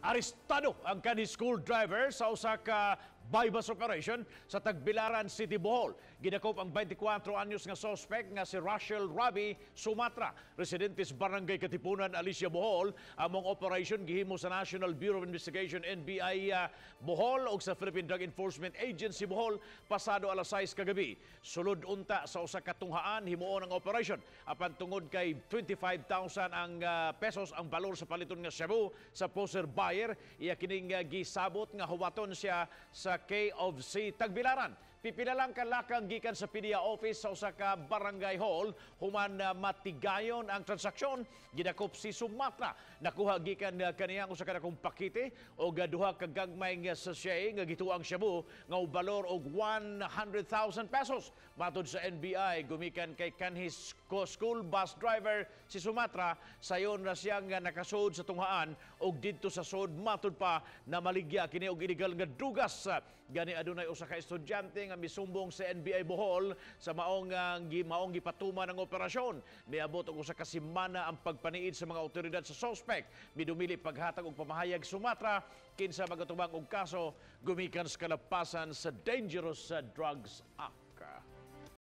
Arestado ang kanhi school driver sa usa ka buy-bust operation sa Tagbilaran City, Bohol. Gidakop ang 24 anyos nga suspect nga si Russell Rabi Sumatra, residente sa Barangay Katipunan, Alicia, Bohol. Among operation gihimo sa National Bureau of Investigation, NBI Bohol ug sa Philippine Drug Enforcement Agency Bohol pasado alas 6 kagabi. Sulod unta sa usa ka tunghaan himuon ang operation, apan tungod kay 25,000 ang pesos ang balor sa paliton nga shabu sa poseur buyer, iya kining gisabot nga huwaton siya sa K of C Tagbilaran. Pipila lang kalakang gikan sa PDEA office sa usa ka barangay hall human matigayon ang transaksyon, gidakop si Sumatra. Nakuha gikan kaniya ang usa ka dakong pakite og duha ka gagmay nga sachet nga gituang shabu nga balor og 100,000 pesos. Matod sa NBI, gumikan kay kanhi school bus driver si Sumatra, sayon na siya nga nakasud sa tunghaan og didto sa sud matud pa na maligya kini og illegal nga drugas. Gani adunay usa ka estudyante nga misumbong sa NBI Bohol sa maong gipatuman ang operasyon. Miabot og usa ka semana ang pagpaniid sa mga otoridad sa suspect. Midumili paghatag og pamahayag Sumatra, kinsa magatubang og kaso gumikan sa kalapasan sa Dangerous Drugs Act.